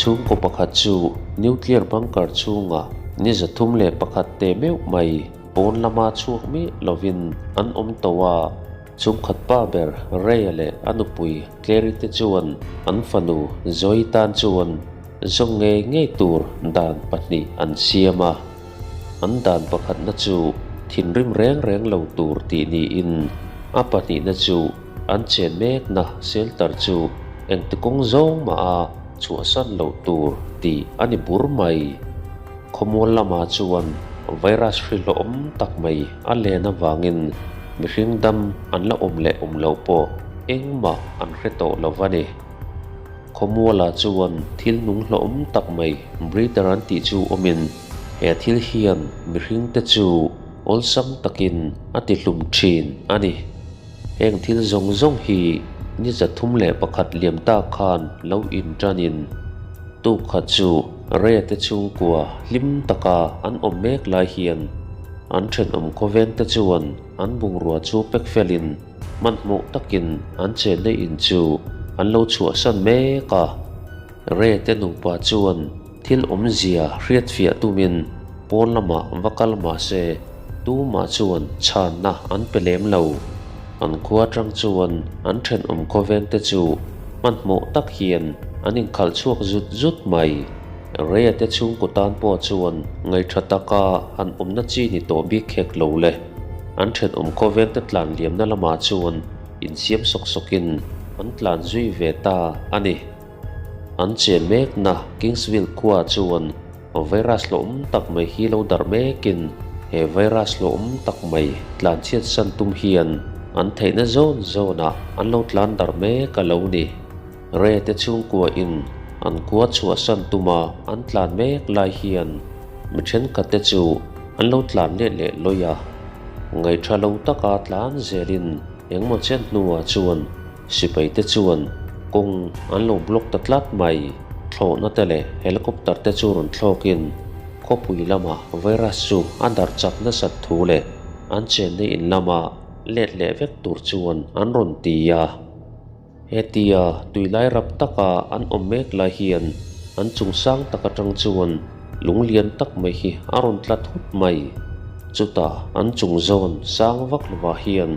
Chhungkaw pakhat chu nuclear bunker chhungah ni 301 teh meuh mai pawn lama chhuak miah lovin an awm tawh a. Chhungkhat pa ber Ray-a leh a nupui Clary te chuan an fanu Zoe tan chuan zawng ngei ngei tur dan pahnih an siam a. An dan pakhatna chu thinrim reng reng lo tur tih niin a pahnihna chu an chen mekna shelter chu engti kawng zawng mah a chhuahsan loh tur tih a ni bur mai. Khawmual lamah chuan virus hri hlawhawm tak mai a len avangin mihring dam an la awm leh awm loh pawh engmah an hre tawh lo va ni. Khawmualah chuan thil nung hlawhawm tak mai breeder an tih chu awmin he thil hian mihringte chu awlsam takin a tihlum thin a ni. Heng thil zawng zawng hi ni 301 liam ta khan lo inṭanin tuk khat chu Ray te chhungkua hlim taka an awm mek lai hian an ṭhenawm khawvengte chuan an bungrua chu pek felin hmanhmawh takin an chenna in chu an lo chhuahsan mek a. Ray te nupa chuan thil awmzia hriatfiah tumin pawn lamah va kal mah se tumah chuan chhanna an pe lem lo. An khua atang chuan an thenawm khawvengte chu hmanhmawh tak hian an inkhalh chhuak zut zut mai. Ray-a te chhungkaw tan pawh chuan ngaihṭha taka han awmna chi ni tawh bik khek lo le. An thenawm khawvengte tlan liamna lamah chuan insiam sawk sawkin an tlan zui ve ta a ni. An chen mekna Kingsville khua chuan virus hlawhawm tak mai hi lo darh mekin he virus hlawhawm tak mai tlan chhiat san tum hian an theihna zawn zawnah an lo tlan darh mek a lo ni. Re te chhungkua in an khua chhuahsan tuma an tlan mek lai hian mi thenkhat te chu an lo tlan let leh lawi a. Ngaihṭha lo taka tlan zelin engmaw chen hnuah chuan Sipai te chuan kawng an lo block ta tlat mai. Thlawhna te leh helicopter te chu rawn thlawkin khawpui lama virus chu a darh chak nasat thu leh an chenna in lama let leh vek tur chuan an rawn ti a. Hetia tuilai rap taka an awm mek lai hian an chung sang tak atang chuan lung lian tak mai hi a rawn tla thut mai. Chutah an chung zawn sang vak lovah hian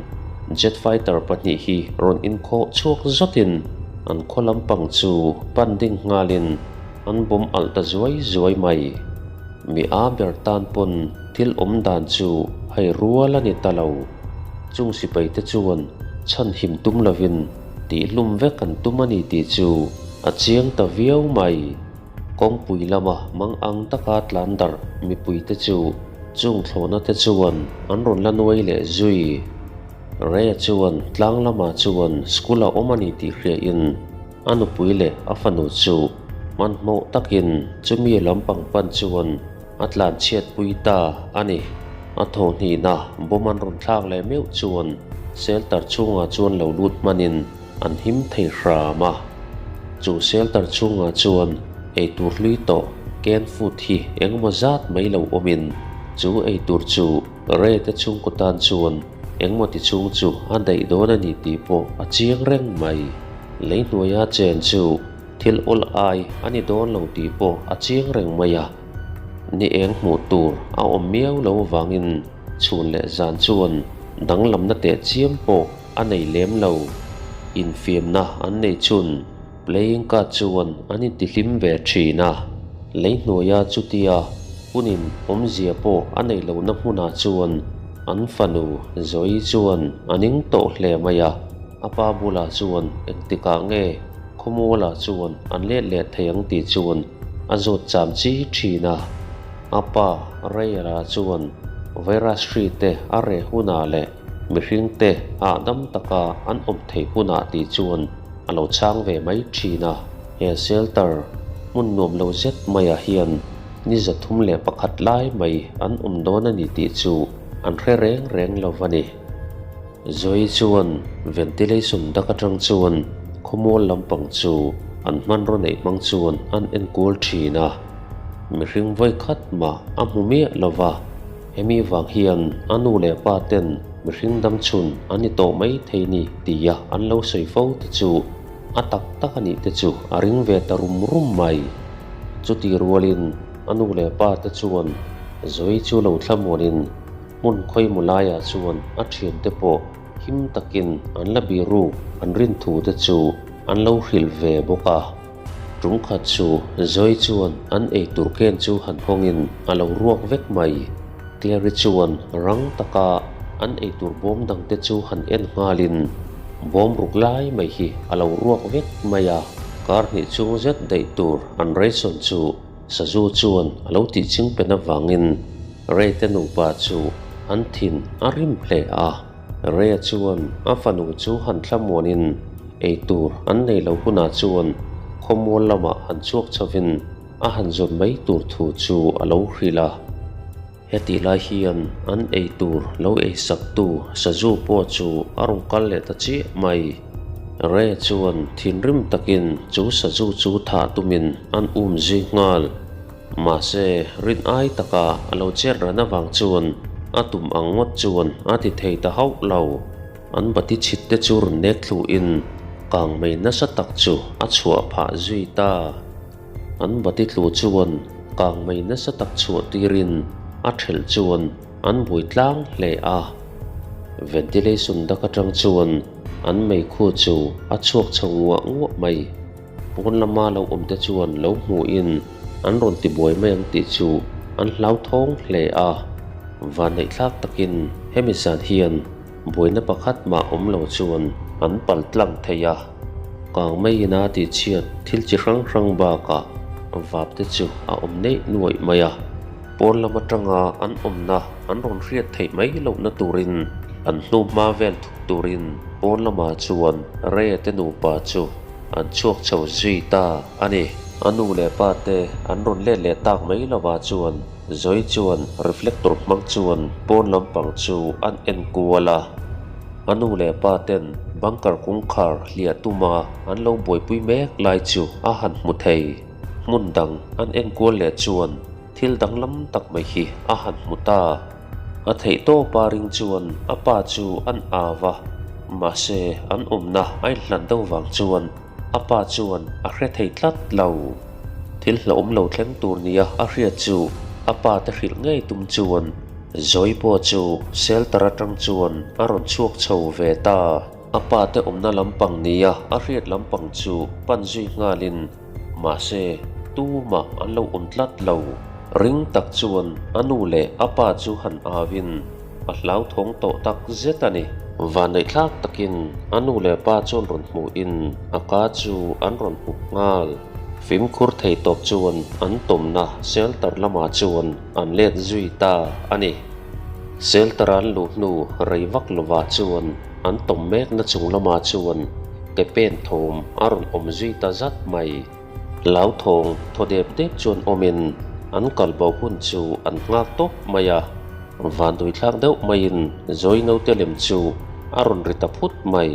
jet fighter pahnih hi rawn inkhawh chhuak zawtin an khaw lampang chu pan ding nghalin an bawm alh ta zuai zuai mai. Mi a ber tan pawn thil awm dan chu hei rual a ni ta lo. Chung sipai te chuan chhan him tum lovin tihhlum vek an tum a ni tih chu a chiang ta viau mai. Kawngpui lama mang ang taka tlan darh mipuite chu chung thlawhna te chuan an rawn la nuai leh zui. Ray-a chuan tlang lamah chuan school a awm a ni tih hriain a nupui leh a fanu chu hmanhmawh takin chumi lampang pan chuan a tlan chhiatpui ta a ni. A thawhhnihna bomb an rawn thlak leh meuh chuan shelter chhungah chuan lo lut hmanin an him thei hram a. Chu shelter chhungah chuan eitur hlui tawh canned food hi engemaw zat mai lo awmin chu eitur chu Ray te chhungkaw tan chuan engemaw ti chhung chu a daih dawn a ni tih pawh a chiang reng mai. Lei hnuaia chen chu thil awl ai a ni dawn lo tih pawh a chiang reng mai a. Ni eng hmuh tur a awm miau lo avangin chhun leh zan chuan danglamna teh chiam pawh a nei lem lo. Infiamna an nei chhun playing card chuan an intihlim ve thin a. Lei hnuaia chutia hunin awmzia pawh a neih lohna hmunah chuan an fanu Zoe chuan a ning tawh hle mai a. A pa bulah chuan engtikah nge Khawmualah chuan an let leh thei ang tih chuan a zawt cham chi thin a. A pa Ray-a chuan virus hri te a reh hunah leh mihring te hahdam taka an awm theih hunah tih chuan a lo chhang ve mai thin a. He shelter hmun nuam lo zet maiah hian ni 301 lai mai an awm dawn a ni tih chu an hre reng reng lo va ni. Zoe chuan ventilation dak atang chuan khawmual lampang chu an hmanraw neih hmang chuan an enkual thin a. Mihring vawi khat mah a hmu miah lo va, hemi vang hian a nu leh pa ten mihring dam chhun an ni tawh mai thei ni tia an lo sawi fo te chu a tak tak a nih te chu a ring ve ta rum rum mai. Chuti rualin a nu leh pa te chuan Zoi chu lo thlamuanin hmun khawimaw laiah chuan a thiante pawh him takin an la bihruk an rin thu te chu an lo hrilh ve bawk a. Tum khat chu Zoi chuan an eitur ken chu han hawngin a lo ruak vek mai. Clary chuan rang taka an eitur bawm dangte chu han en nghalin bawm ruk lai mai hi a lo ruak vek mai a. Kar hnih chhung zet daih tur an ration chu Sazu chuan a lo tih ching pen avangin Ray te nupa chu an thin a rim hle a. Ray-a chuan a fanu chu han thlamuanin eitur an nei lo hunah chuan khawmual lamah han chhuak chhovin a han zawn mai tur thu chu a lo hrilh a. Hetih lai hian an eitur lo eisaktu Sazu pawh chu a rawn kal leh ta chiah mai. Ray chuan thinrim takin chu Sazu chu thah tumin an um zui nghal. Mahse, rin ai taka a lo chet ran avang chuan a tum ang ngawt chuan a ti thei ta hauh lo. An bati chhit te chu rawn nek thluhin kang mai nasa tak chu a chhuah phah zui ta. An bati tlu chuan kang mai nasa tak chhuah tirin a thelh chuan an bui tlang hle a. Ventilation dak atang chuan an meikhu chu a chhuak chho nguah nguah mai. Pawn lama lo awm te chuan lo hmuhin an rawn ti buai mai ang tih chu an hlauthawng hle a. Vanneihthlak takin hemi zan hian buaina pakhat mah awm lo chuan an pal tlang thei a. Kang maiin a tihchhiat thil chi hrang hrang bakah vap te chu a awm neih nuaih mai a. Pawn lam atanga an awmna an rawn hriat theih mai lohna turin an hnuhma vel thuk turin pawn lamah chuan Ray-a te nupa chu an chhuak chho zui ta a ni. A nu leh pa te an rawn let leh tak mai lovah chuan Zoi chuan reflector hmang chuan pawn lampang chu an en kual a. A nu leh pa ten bunker kawngkhar hliah tuma an lo buaipui mek lai chu a han hmu thei. Hmun dang an en kual leh chuan thil danglam tak mai hi a han hmu ta. A theih tawpa ring chuan a pa chu an au a, mahse an awmna a inhlat deuh vang chuan a pa chuan a hre thei tlat lo. Thil hlauhawm lo thleng tur nia a hriat chu a pa te hrilh ngei tum chuan Zoi pawh chu shelter atang chuan a rawn chhuak chho ve ta. A pa te awmna lampang nia a hriat lampang chu pan zui nghalin Mahse, tumah an lo awm tlat lo. Ring tak chuan a nu leh a pa chu han auin a hlauthawng tawh tak zet a ni. Vanneihthlak takin a nu leh pa chuan rawn hmuhin a ka chu an rawn hup nghal. Fimkhur thei tawp chuan an tawmna shelter lamah chuan an let zui ta a ni. Shelter an luh hnu rei vak lovah chuan an tawm mekna chung lamah chuan ke pen thawm a rawn awm zui ta zat mai. Hlauthawng thaw dep dep chuan awmin an kal bo hun chu an nghak tawp mai a. Vanduithlak deuh maiin Zoi naute lem chu a rawn ri ta phut mai.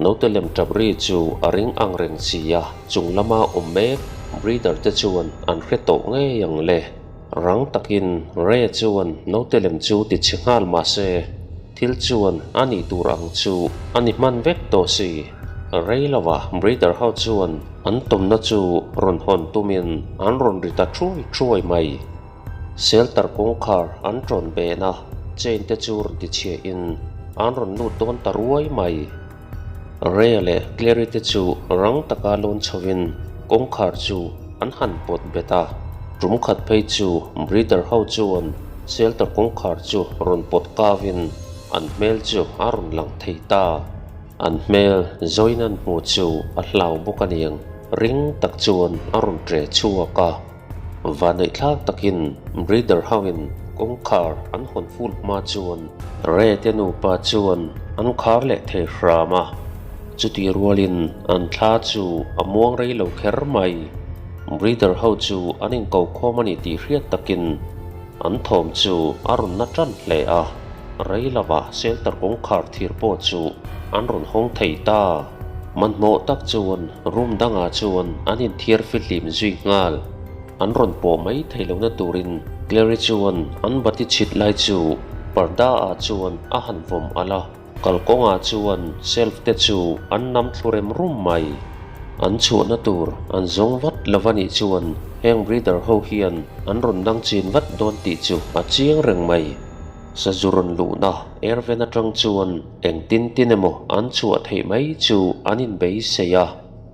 Naute lem tap ri chu a ring ang reng si a, chung lama awm mek breeder te chuan an hre tawh ngei ang le. Rang takin Ray chuan naute lem chu ti chhe nghal mah se, thil chuan a nih tur ang chu a ni hman vek tawh si. Rei lovah breeder ho chuan an tawmna chu rawn hawn tumin an rawn ri ta thuai thuai mai. Shelter kawngkhar an tawn ben a, chain te chu rawn ti chhiahin an rawn lut dawn ta ruai mai. Ray leh Clary te chu rang taka lawn chhovin kawngkhar chu an han pawt bet a, tum khat phei chu breeder ho chuan shelter kawngkhar chu rawn pawt kavin an hmel chu a rawn lang thei ta. An hmel zawiin an hmuh chu a hlau bawk aniang ring tak chuan a rawn ṭe chhuak a. Vaneihthlak takin breeder hoin kawngkhar an hawn ful hma chuan Ray te nupa chuan an khar leh thei hram a, chutih rualin an thla chu a muang rei lo kher mai. Breeder ho chu an inko khawm a ni tih hriat takin an thawm chu a rawn na tan hle a, rei lova shelter kawngkhar thir pawh chu an rawn hawng thei ta. Hmanhmawh tak chuan room dangah chuan an inthiar fihlim zui nghal. An rawn pawh mai thei lohna turin Clary chuan an bati chhit lai chu parda ah chuan a han vawm alh a, kalkawngah chuan shelf te chu an nam thlu rem rum mai. An chhuahna tur an zawng vat lo a nih chuan heng breeder ho hian an rawn dang chin vat dawn tih chu a chiang reng mai. Sazu rawn luhna airven atang chuan engtin tin emaw an chhuah theih mai chu an inbeisei a.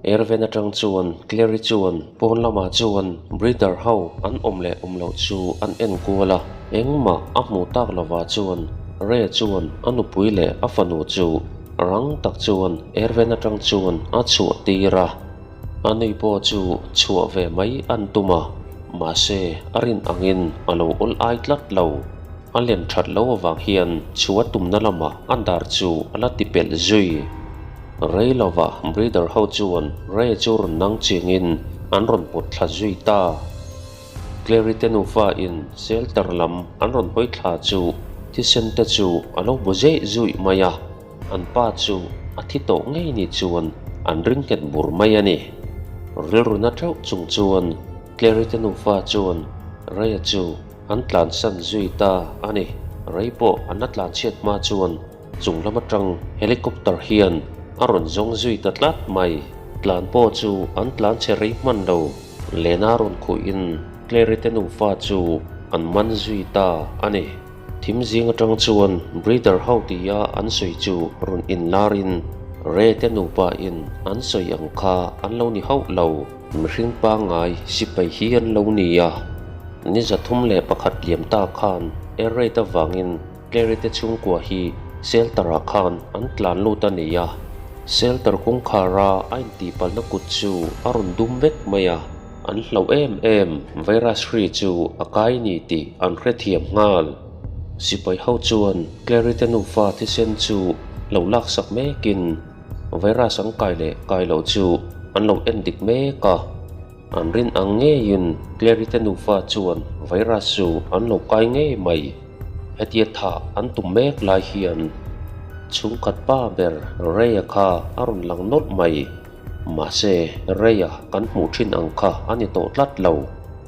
Airven atang chuan Clary chuan pawn lamah chuan breeder ho an awm leh awm loh chu an en kual a, engmah a hmuh tak lovah chuan Ray chuan a nupui leh a fanu chu Rang tak chuan Erven atang chuan a chhuah tir a, a nui pawh chu chhuah ve mai an tum a, mahse a rin angin a lo awl ai tlat lo. A len that lo avang hian chhuah tumna lamah a dar chu a la ti pelh zui. Rei lovah breeder ho chuan Ray chu rawn nang chingin an rawn pawt thla zui ta. Clary te nufa in shelter lam an rawn hawi thla chu thisen te chu a lo bu zeih zuih mai a, an pa chu a thi tawh ngei ni chuan an ring nghet bur mai a ni. Rilru na theuh chung chuan Clary te nufa chuan Ray-a chu an tlansan zui ta a ni. Ray pawh an la tlanchhiat hma chuan Chung lam atang helicopter hian a rawn zawng zui ta tlat mai. Tlan pawh chu an tlan chhe rei hman lo. Lena rawn khuihin Clary te nufa chu an man zui ta a ni. Thim zing atang chuan breeder ho tia an sawi chu rawn inlarin Ray te nupa in an sawi ang kha an lo ni hauh lo. Mihring pangngai sipai hi an lo ni a. Ni 301 liam ta khan air raid avangin Clary te chhungkua hi shelter ah khan an tlan lut a ni a, shelter kawngkhar a a intihpalhna kut chu a rawn dum vek mai a, an hlauh em em virus hri chu a kai ni tih an hrethiam nghal. Sipai ho chuan Clary te nufa thisen chu lo laksak mekin virus an kai leh kai loh chu an lo en dik mek a. An rin ang ngeiin Clary te nufa chuan virus chu an lo kai ngei mai. Hetia thah an tum mek lai hian chhungkhat pa ber Ray-a kha a rawn lang nawlh mai. Mahse, Ray-a kan hmuh thin ang kha a ni tawh tlat lo.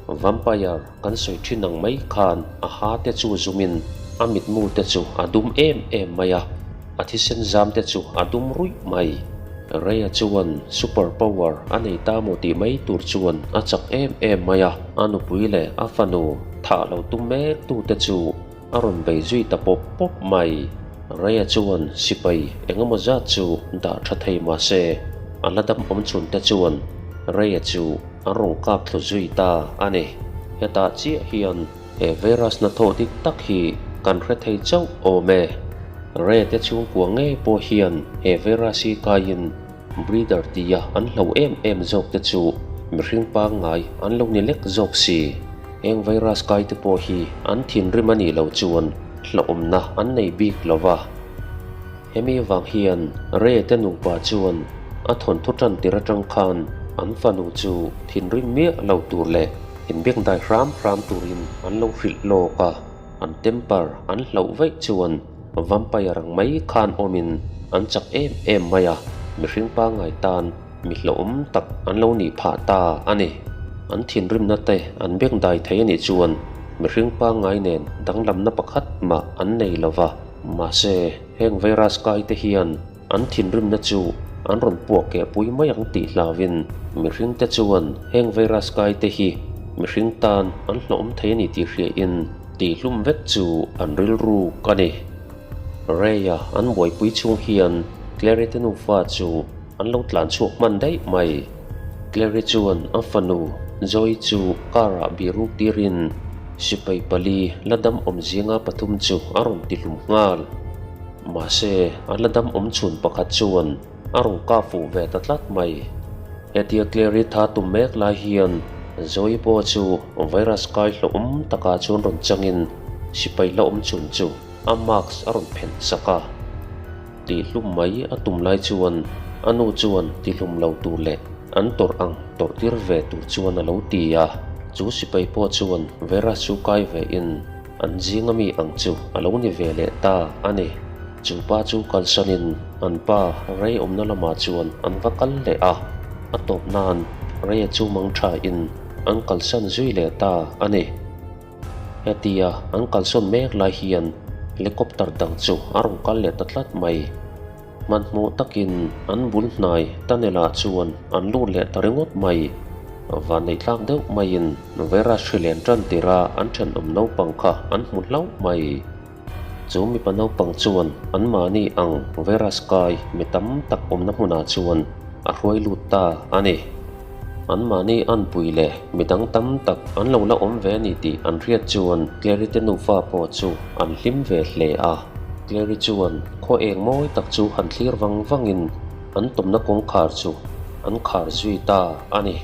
Vampire kan sawi thin ang mai khan a ha te chu zumin a mitmu te chu a dum em em mai a. A thisen zam te chu a dum ruih mai. Ray-a chuan super power a nei ta maw tih mai tur chuan a chak em em mai a, a nupui leh a fanu thah lo tum mek tu te chu a rawn bei zui ta pawp pawp mai. Ray-a chuan sipai eng emaw zat chu dah tha thei mah se, a la dam awm chhun te chuan Ray-a chu an rawn kap thlu zui ta a ni. Hetah chiah hian He virus hnathawh dik tak hi kan hre thei chauh awm e. Re te chhungkua ngei pawh hian he virus hi kaiin breeder tia an hlo em em zawk te chu mihring pangngai an lo ni lek zawk si. Heng virus kai te pawh hi an thinrim a nih loh chuan hlauhawmna an nei bik lo va. Hemi vang hian Re te nupa chuan a thawnthu tan tir atang khan an fanu chu thinrim miah lo tur leh Inbiakdai hram hram turin an lo hrilh lawk a, an temper an hlauh vaih chuan vampire ang mai khan awmin an chak em em mai a, mihring pangngai tan mi hlauhawm tak an lo nih phah ta a ni. An thinrimna te an biakdai thei a nih chuan mihring pangngai nen danglamna pakhat mah an nei lo va, mahse heng virus kai te hian An thinrimna chu an rawn puak keh pui mai ang tih hlauhin mihringte chuan heng virus kai te hi mihring tan an hlawhawm thei a ni tih hriain tihhlum vek chu an rilru ka ni. Ray-a an buaipui chhung hian Clary te nufa chu an lo tlan chhuak hman daih mai. Clary chuan a fanu Joy chu car-ah biruk tirin sipai pali la dam awm zinga pathum chu a rawn tihlum nghal. Mahse, a la dam awm chhun pakhat chuan a rawn kap fuh ve ta tlat mai. Hetia Clary tha tum mek lai hian Zoe pawh chu virus kai hlauhawm takah chuan rawn changin sipai la awm chhun chu a mask a rawn phelh sak a. Tihhlum mai a tum lai chuan a nu chuan tihlum lo tur leh an tawrh ang tawrh tir ve tur chuan a lo ti a. Chu sipai pawh chuan virus chu kai ve in An zinga mi ang chu a lo ni ve leh ta a ni. Chu pa chu kalsanin an pa Ray awmna lamah chuan an va kal leh a, a tawp nan Ray-a chu mang thain an kalsan zui leh ta a ni. Hetia an kalsawn mek lai hian helicopter dang chu a rawn kal leh ta tlat mai. Hmanhmawh takin an bul hnai tunnel ah chuan an lut leh ta ringawt mai. Vanneihthlak deuh maiin virus hri len tan tirha an thenawm naupang kha an hmu hlauh mai. Chu mipa naupang chuan anmahni ang virus kai mi tam tak awmna hmunah chuan a hruai lut ta a ni. Anmahni anpui leh mi dang tam tak an lo la awm ve a ni tih an hriat chuan Clary te nufa pawh chu an hlim ve hle a. Clary chuan khaw eng mawi tak chu han thlir vang vangin an tawmna kawngkhar chu an khar zui ta a ni.